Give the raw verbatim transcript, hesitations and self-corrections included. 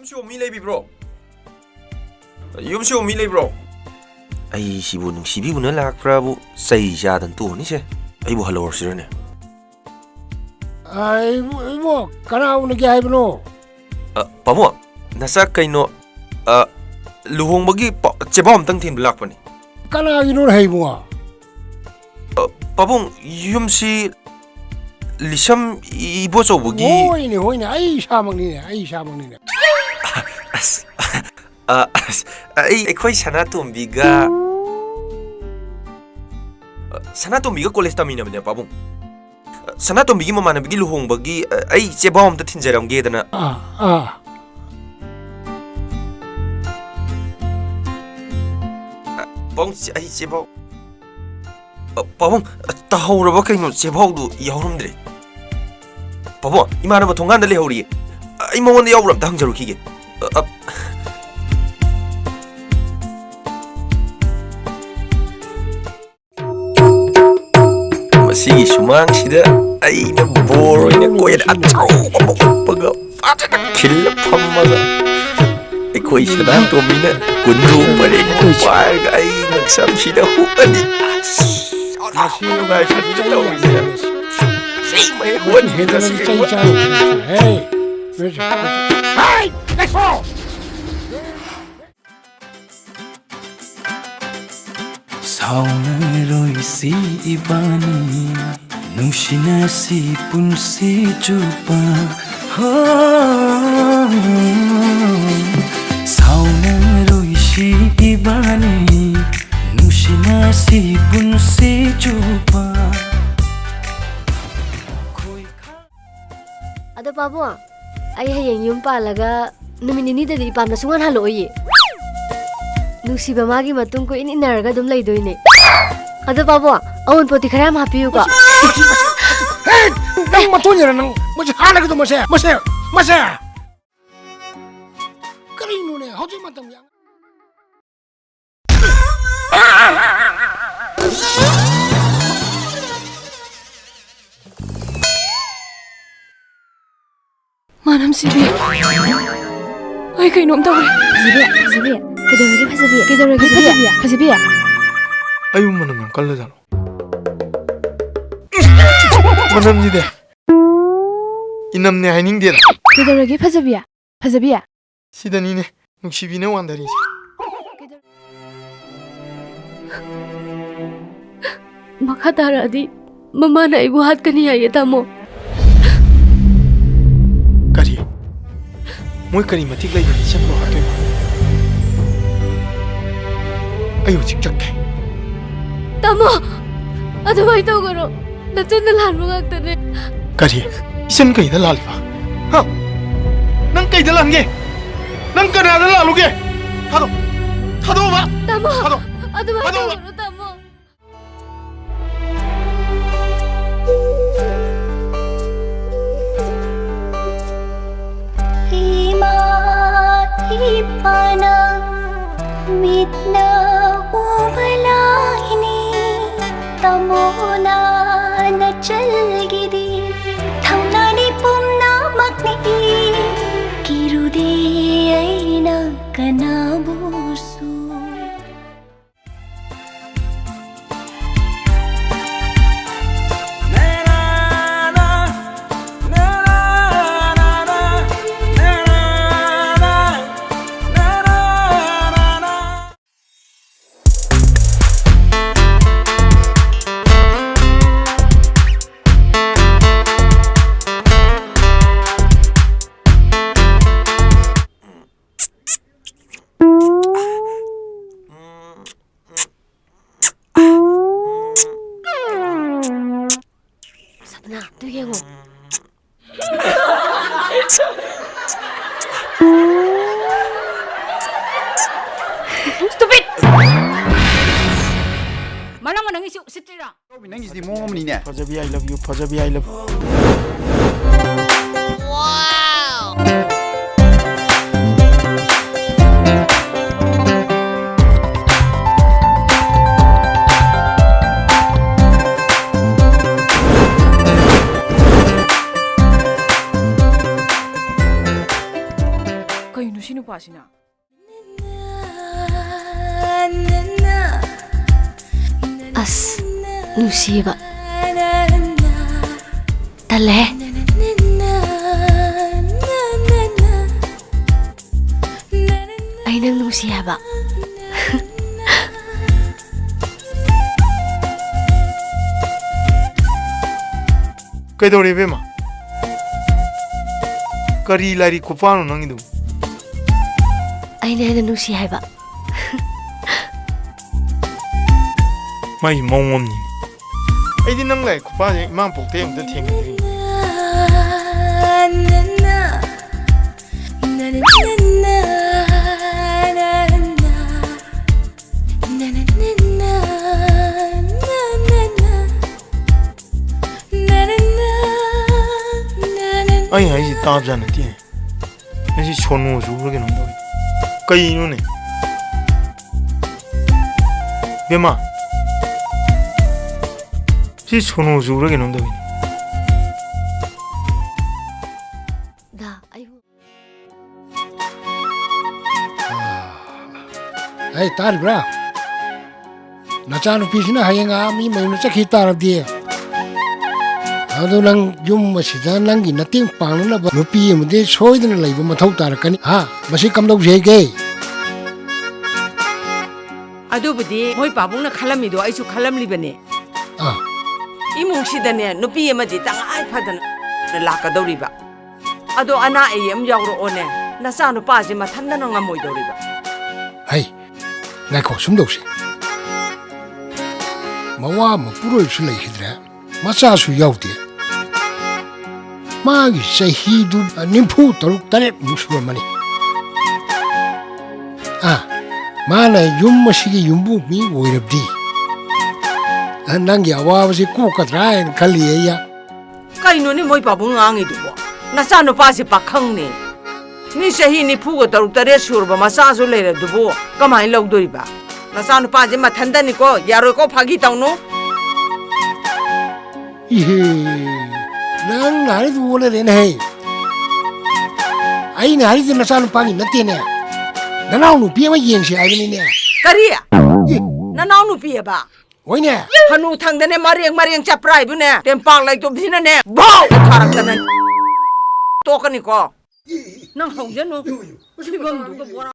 ꯌꯨꯝꯁꯤꯕꯨ ꯃꯤ ꯂꯩꯕꯤꯕ꯭ꯔꯣ? ꯌꯨꯝꯁꯤꯕꯨ ꯃꯤ ꯂꯩꯕ꯭ꯔꯣ? ꯑꯩꯁꯤꯕꯨ ꯅꯨꯡꯁꯤꯕꯤ ꯎꯅ ꯂꯥꯛꯄ꯭ꯔꯥꯕꯨ ꯆꯩ ꯆꯥꯗꯅ ꯇꯣꯛꯑꯅꯤꯁꯦ꯫ ꯑꯩꯕꯨ ꯍꯜꯂꯧꯔꯁꯤꯔꯅꯦ? ꯑ, ꯏꯕꯨ-, ꯏꯕꯨꯡꯉꯣ, ꯀꯅꯥ ꯎꯅꯒꯦ ꯍꯥꯏꯕꯅꯣ? ꯑ, ꯄꯥꯕꯨꯡ, ꯅꯆꯥ ꯀꯩꯅꯣ, ꯑ, ꯂꯨꯍꯣꯡꯕꯒꯤ ꯄꯥꯎ, ꯆꯦꯕꯥꯎ ꯑꯝꯇꯪ ꯊꯤꯟꯕ ꯂꯥꯛꯄꯅꯤ꯫ ꯀꯅꯥꯒꯤꯅꯣ ꯍꯥꯏꯕꯣ? ꯑ, ꯄꯥꯕꯨꯡ, ꯌꯨꯝꯁꯤ ꯂꯤꯁꯝ ꯏꯕꯣꯆꯧꯕꯒꯤ꯫ ꯍꯣꯏꯅꯦ, ꯍꯣꯏꯅꯦ, ꯑꯩ ꯏꯁꯥꯃꯛꯅꯤꯅꯦ, ꯑꯩ ꯏꯁꯥꯃꯛꯅꯤꯅꯦ꯫ ꯑꯁ, ꯑ, ꯑꯁ, ꯑꯩ, ꯑꯩꯈꯣꯏ ꯁꯅꯥꯇꯣꯝꯕꯤꯒ, ꯑ, ꯁꯅꯥꯇꯣꯝꯕꯤꯒ ꯀꯣꯂꯦꯖ ꯇꯝꯃꯤꯟꯅꯕꯅꯦ, ꯄꯥꯕꯨꯡ꯫ ꯁꯅꯥꯇꯣꯝꯕꯤꯒꯤ ꯃꯃꯥꯟꯅꯕꯤꯒꯤ ꯂꯨꯍꯣꯡꯕꯒꯤ, ꯑ, ꯑꯩ ꯆꯦꯕꯥꯎ ꯑꯝꯇ ꯊꯤꯟꯖꯔꯝꯒꯦꯗꯅ꯫ ꯑꯥ, ꯑꯥ꯫ ꯑ, ꯄꯥꯕꯨꯡ, ꯆꯦ-, ꯑꯩ ꯆꯦꯕꯥꯎ꯫ ꯑ, ꯄꯥꯕꯨꯡ, ꯑ, ꯇꯥꯍꯧꯔꯕ ꯀꯩꯅꯣ? ꯆꯦꯕꯥꯎꯗꯨ ꯌꯥꯎꯔꯝꯗ꯭ꯔꯦ꯫ ꯄꯥꯕꯨꯡ, ꯏꯃꯥꯟꯅꯕ ꯊꯣꯡꯒꯥꯟꯗ ꯂꯩꯍꯧꯔꯤꯌꯦ꯫ ꯑ, ꯑꯩ ꯃꯉꯣꯟꯗ ꯌꯥꯎꯕ꯭ꯔꯥ ꯑꯝꯇ ꯍꯪꯖꯔꯨꯈꯤꯒꯦ꯫ ꯑ, ꯑ, ꯃꯁꯤꯒꯤ ꯁꯨꯃꯥꯡꯁꯤꯗ ꯑꯩꯅ ꯕꯣꯔ ꯑꯣꯏꯅ ꯀꯣꯏꯟ ꯑꯆꯧꯕ ꯑꯃ ꯎꯞꯄꯒ ꯐꯖꯅ ꯈꯤꯜꯂ ꯐꯝꯃꯒ ꯑꯩꯈꯣꯏ ꯁꯅꯥꯇꯣꯝꯕꯤꯅ ꯀꯨꯟꯗ꯭ꯔꯨ ꯄꯔꯦꯡ ꯑꯃ ꯄꯥꯏꯔꯒ ꯑꯩ ꯉꯛꯁꯝꯁꯤꯗ ꯍꯨꯛꯑꯅꯤ꯫ ꯑꯁ, ꯌꯥꯝ ꯅꯨꯡꯉꯥꯏꯕꯅꯤꯅ ꯇꯧꯔꯤꯁꯦ꯫ ꯁꯤ ꯃꯍꯦꯛ ꯑꯣꯟꯈꯤꯕꯁꯤ ꯍꯦ! ꯍꯦ! ꯂꯩꯈꯣ! ꯁꯥꯎꯅꯔꯣꯏꯁꯤ ꯏꯕꯥꯅꯤ, ꯅꯨꯡꯁꯤꯅꯁꯤ ꯄꯨꯟꯁꯤ ꯆꯨꯞꯄ꯫ ꯍꯣ, ꯁꯥꯎꯅꯔꯣꯏꯁꯤ ꯏꯕꯥꯅꯤ, ꯅꯨꯡꯁꯤꯅꯁꯤ ꯄꯨꯟꯁꯤ ꯆꯨꯞꯄ꯫ ꯑꯗꯣ ꯄꯥꯕꯨꯡ, ꯑꯩ ꯍꯌꯦꯡ ꯌꯨꯝ ꯄꯥꯜꯂꯒ ꯅꯨꯃꯤꯠ ꯅꯤꯅꯤꯗꯗꯤ ꯏꯄꯥꯝꯗ ꯁꯨꯡꯍꯟ ꯍꯜꯂꯛꯑꯣꯏꯌꯦ꯫ ꯅꯨꯡꯁꯤꯕ ꯃꯥꯒꯤ ꯃꯇꯨꯡ ꯀꯣꯏꯏꯟ ꯏꯟꯅꯔꯒ ꯑꯗꯨꯝ ꯂꯩꯗꯣꯏꯅꯦ꯫ ꯑꯗꯣ ꯄꯥꯕꯨꯡ, ꯑꯋꯨꯟꯄꯣꯠꯇꯤ ꯈꯔ ꯌꯥꯝ ꯍꯥꯞꯄꯤꯌꯨꯀꯣ꯫ ꯃꯁꯤ, ꯃꯁꯤ, ꯃꯁꯤ, ꯍꯦ! ꯅꯪ ꯃꯇꯣꯟꯁꯤꯔ ꯅꯪ? ꯃꯁꯤ ꯍꯥꯠꯂꯒꯦ ꯑꯗꯨꯝ ꯃꯁꯦ, ꯃꯁꯦ, ꯃꯁꯦ! ꯀꯔꯤꯅꯣꯅꯦ ꯍꯧꯖꯤꯛ ꯃꯇꯝꯒꯤ ꯑꯉꯥꯡ ꯃꯥꯅꯝꯁꯤꯗꯤ꯫ ꯑꯩ ꯀꯩꯅꯣꯝ ꯇꯧꯔꯦ꯫ ꯐꯖꯕꯤ, ꯐꯖꯕꯤ, ꯀꯩꯗꯧꯔꯒꯦ ꯐꯖꯕꯤ? ꯀꯩꯗꯧꯔꯒꯦ ꯐꯖꯕꯤ? ꯐꯖꯕꯤ? ꯑꯩꯕꯨ ꯃꯅꯝ ꯌꯥꯝ ꯀꯜꯂꯖꯥꯠꯂꯣ? ꯃꯅꯝꯁꯤꯗꯤ ꯏꯅꯝꯅꯦ ꯍꯥꯏꯅꯤꯡꯗꯦꯗ꯫ ꯀꯩꯗꯧꯔꯒꯦ ꯐꯖꯕꯤ? ꯐꯖꯕꯤ? ꯁꯤꯗꯅꯤꯅꯦ ꯅꯨꯡꯁꯤꯕꯤꯅ ꯋꯥꯟꯊꯔꯤꯁꯦ꯫ ꯃꯈꯥ ꯇꯥꯔꯛꯑꯗꯤ ꯃꯃꯥꯅ ꯑꯩꯕꯨ ꯍꯥꯠꯀꯅꯤ ꯍꯥꯏꯌꯦ, ꯇꯥꯃꯣ꯫ ꯀꯔꯤ? ꯃꯣꯏ ꯀꯔꯤ ꯃꯇꯤꯛ ꯂꯩꯕꯅ ꯏꯆꯟꯕꯨ ꯍꯥꯠꯇꯣꯏꯅꯣ? ꯑꯩ ꯍꯧꯖꯤꯛ ꯆꯠꯀꯦ꯫ ꯇꯥꯃꯣ, ꯑꯗꯨꯃꯥꯏꯅ ꯇꯧꯒꯅꯣ꯫ ꯅꯆꯟꯅ ꯂꯥꯟꯕ ꯉꯥꯛꯇꯅꯦ꯫ ꯀꯔꯤ? ꯏꯆꯟ ꯀꯩꯗ ꯂꯥꯜꯂꯤꯕ? ꯍꯥ? ꯅꯪ ꯀꯩꯗ ꯂꯥꯟꯒꯦ? ꯅꯪ ꯀꯅꯥꯗ ꯂꯥꯜꯂꯨꯒꯦ? ꯊꯥꯗꯣꯛ-, ꯊꯥꯗꯣꯛꯑꯣꯕ! ꯇꯥꯃꯣ, ꯊꯥꯗꯣꯛ-, ꯑꯗꯨꯃꯥꯏꯅ ꯊꯥꯗꯣꯛꯑꯣꯕ! ꯇꯧꯒꯅꯨ, ꯇꯥꯃꯣ꯫ ꯏꯃꯥ ꯏꯄꯥꯅ ꯃꯤꯠꯅ ꯎꯕ ꯂꯥꯏꯅꯤ, ꯇꯥꯃꯣꯅ ꯅꯆꯜꯒꯤꯗꯤ ꯊꯧꯅꯥꯅꯤ ꯄꯨꯝꯅꯃꯛꯅꯤ, ꯀꯤꯔꯨꯗꯦ ꯑꯩꯅ ꯀꯅꯥꯕꯨꯁꯨ꯫ ꯁꯄꯅꯥ, ꯑꯗꯨ ꯌꯦꯡꯉꯣ꯫ Stupid! ꯃꯅꯪ ꯃꯅꯪꯒꯤꯁꯤ ꯎꯁꯤꯠꯇ꯭ꯔꯤꯔꯥ? ꯅꯪꯒꯤꯁꯤꯗꯤ ꯃꯑꯣꯡ ꯑꯃꯅꯤꯅꯦ꯫ ꯐꯖꯕꯤ, I love you, ꯐꯖꯕꯤ, I love you. ꯀꯩꯅꯣ ꯁꯤ ꯅꯨꯄꯥꯁꯤꯅ? ꯑꯁ, ꯅꯨꯡꯁꯤꯕ꯫ ꯇꯜꯂꯦꯍꯦ꯫ ꯑꯩ ꯅꯪ ꯅꯨꯡꯁꯤ ꯍꯥꯏꯕ꯫ ꯀꯩꯗꯧꯔꯦ ꯏꯕꯦꯝꯃ? ꯀꯔꯤ ꯂꯥꯏꯔꯤꯛ ꯈꯨꯄꯥꯅꯣ ꯅꯪꯒꯤꯗꯨꯕꯨ? ꯑꯩꯅ ꯍꯦꯟꯅ ꯅꯨꯡꯁꯤ ꯍꯥꯏꯕ꯫ ꯃꯥꯏ ꯃꯑꯣꯡ ꯑꯃꯅꯤ꯫ ꯑꯩꯗꯤ ꯅꯪ ꯂꯥꯏꯔꯤꯛ ꯈꯨꯄꯥꯁꯦ ꯏꯃꯥ ꯄꯣꯛꯇꯩ ꯑꯝꯇ ꯊꯦꯡꯅꯗ꯭ꯔꯤ꯫ ꯑꯩ ꯍꯥꯏꯁꯤ ꯇꯥꯕꯖꯥꯠ ꯅꯠꯇꯦ꯫ ꯑꯩꯁꯤ ꯁꯣꯅꯣ ꯆꯨꯕ꯭ꯔꯥ ꯀꯩꯅꯣꯝ ꯇꯧꯏ꯫ ꯀꯩꯅꯣꯅꯦ? ꯕꯦꯝꯃ, ꯁꯤ ꯁꯣꯅꯣ ꯆꯨꯕ꯭ꯔꯥ ꯀꯩꯅꯣꯝ ꯇꯧꯏꯅꯦ꯫ ꯗꯥ, ꯑꯩꯕꯨ ꯍꯩ, ꯇꯥꯔꯤꯕ꯭ꯔꯥ? ꯅꯆꯥꯅꯨꯄꯤꯁꯤꯅ ꯍꯌꯦꯡ ꯑꯥ ꯃꯤ ꯃꯌꯨꯝꯗ ꯆꯠꯈꯤ ꯇꯥꯔꯗꯤ, ꯑꯗꯨ ꯅꯪ ꯌꯨꯝ ꯑꯁꯤꯗ ꯅꯪꯒꯤ ꯃꯇꯦꯡ ꯄꯥꯡꯅꯅꯕ ꯅꯨꯄꯤ ꯑꯃꯗꯤ ꯁꯣꯏꯗꯅ ꯂꯩꯕ ꯃꯊꯧ ꯇꯥꯔꯛꯀꯅꯤ꯫ ꯍꯥ? ꯃꯁꯤ ꯀꯝꯗꯧꯁꯦ ꯍꯥꯏꯒꯦ? ꯑꯗꯨꯕꯨꯗꯤ ꯃꯣꯏ ꯄꯥꯕꯨꯡꯅ ꯈꯜꯂꯝꯃꯤꯗꯣ ꯑꯩꯁꯨ ꯈꯜꯂꯝꯂꯤꯕꯅꯦ꯫ ꯑꯥ꯫ ꯏꯃꯨꯡꯁꯤꯗꯅꯦ ꯅꯨꯄꯤ ꯑꯃꯗꯤ ꯇꯉꯥꯏ ꯐꯗꯅ ꯂꯥꯛꯀꯗꯧꯔꯤꯕ꯫ ꯑꯗꯣ ꯑꯅꯥ ꯑꯌꯦꯛ ꯑꯃ ꯌꯥꯎꯔꯛꯑꯣꯅꯦ, ꯅꯆꯥꯅꯨꯄꯥꯁꯦ ꯃꯊꯟꯗꯅ ꯉꯝꯃꯣꯏꯗꯧꯔꯤꯕ꯫ ꯍꯩ, ꯉꯥꯏꯈꯣ, ꯁꯨꯝ ꯇꯧꯁꯤ꯫ ꯃꯋꯥ ꯃꯄꯨꯔꯣꯏꯕꯁꯨ ꯂꯩꯈꯤꯗ꯭ꯔꯦ, ꯃꯆꯥꯁꯨ ꯌꯥꯎꯗꯦ꯫ ꯃꯥꯒꯤ ꯆꯍꯤꯗꯨ ꯅꯤꯐꯨ ꯇꯔꯨꯛ ꯇꯔꯦꯠꯃꯨꯛ ꯁꯨꯔꯝꯃꯅꯤ꯫ ꯑꯥ, ꯃꯥꯅ ꯌꯨꯝ ꯑꯁꯤꯒꯤ ꯌꯨꯝꯕꯨ ꯃꯤ ꯑꯣꯏꯔꯕꯗꯤ, ꯑ, ꯅꯪꯒꯤ ꯑꯋꯥꯕꯁꯤ ꯀꯣꯛꯀꯗ꯭ꯔꯥ ꯍꯥꯏꯅ ꯈꯜꯂꯤ ꯑꯩ꯫ ꯀꯩꯅꯣꯅꯦ ꯃꯣꯏ ꯄꯥꯕꯨꯡ ꯉꯥꯡꯉꯤꯗꯨꯕꯣ? ꯅꯆꯥꯅꯨꯄꯥꯁꯦ ꯄꯥꯈꯪꯅꯦ꯫ ꯃꯤ ꯆꯍꯤ ꯅꯤꯐꯨꯒ ꯇꯔꯨꯛ ꯇꯔꯦꯠ ꯁꯨꯔꯕ ꯃꯆꯥꯁꯨ ꯂꯩꯔꯗꯨꯕꯨ ꯀꯃꯥꯏꯅ ꯂꯧꯗꯣꯔꯤꯕ? ꯅꯆꯥꯅꯨꯄꯥꯁꯦ ꯃꯊꯟꯗꯅꯤꯀꯣ, ꯌꯥꯔꯣꯏꯀꯣ, ꯐꯥꯒꯤ ꯇꯧꯅꯨ꯫ ꯏꯍꯦ, ꯅꯪ ꯍꯥꯏꯗꯨ ꯑꯣꯟꯅꯔꯦꯅꯦꯍꯦ꯫ ꯑꯩꯅ ꯍꯥꯏꯔꯤꯁꯦ ꯃꯆꯥꯅꯨꯄꯥꯒꯤ ꯅꯠꯇꯦꯅꯦ, ꯅꯅꯥꯎ ꯅꯨꯄꯤ ꯑꯃ ꯌꯦꯡꯁꯤ ꯍꯥꯏꯕꯅꯤꯅꯦ꯫ ꯀꯔꯤ? ꯅꯅꯥꯎ ꯅꯨꯄꯤ ꯑꯕ? ꯍꯣꯏꯅꯦ꯫ ꯍꯅꯨ ꯊꯪꯗꯅꯦ ꯃꯔꯦꯡ ꯃꯔꯦꯡ ꯆꯠꯄ꯭ꯔꯥ ꯍꯥꯏꯕꯨꯅꯦ, ꯇꯦꯝꯄꯥꯛ ꯂꯩꯇꯨꯝꯁꯤꯅꯅꯦ ꯚꯧ ꯊꯥꯔꯛꯇꯅ ꯇꯣꯛꯀꯅꯤꯀꯣ꯫ ꯅꯪ ꯍꯧꯖꯅꯨ꯫ ꯐꯤꯕꯝꯗꯨꯒ ꯕꯣꯔꯥ꯫